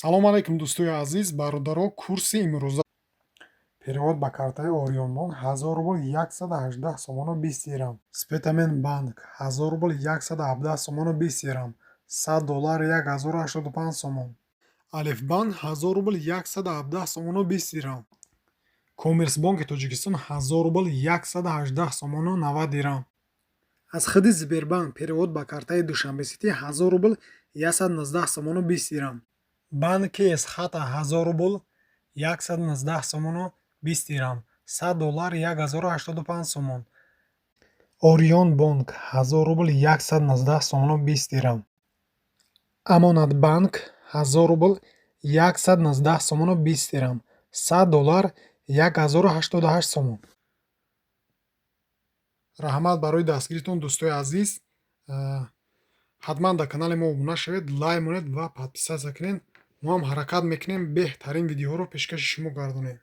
Салом алейкум, дӯстои азиз, бародаро. Курси имрӯза: перевод ба картаи Ориёнбонк 1000 рубл 118 сомону 20 дирам, Спитамен банк 1000 рубл 117 сомону 20 дирам, 100 доллар 1085 сомон, Алифбанк 1000 рубл 117 сомону 20 дирам, Коммерсбонки Тоҷикистон 1000 рубл 118 сомону 90 дирам. Аз худи Сбербанк перевод ба картаи Душанбе Сити 1000 рубл 119 сомону 20 дирам, банки Эсхата 1000 рубл 119 сомону 20 дирам, 100 доллар 1085 сомон, Ориёнбонк 1000 рубл 119 сомону 20 дирам, Амонатбанк 1000 рубл 119 сомону 20 дирам, 100 доллар 1088 сомон. Раҳмат барои дастгиритон, дӯстои азиз. Ҳатман дар канали мо обуна шавед, лайк монед ва подписаться кунед. Мо ҳам ҳаракат мекунем, беҳтарин видеоҳоро пешкаши шумо гардонем.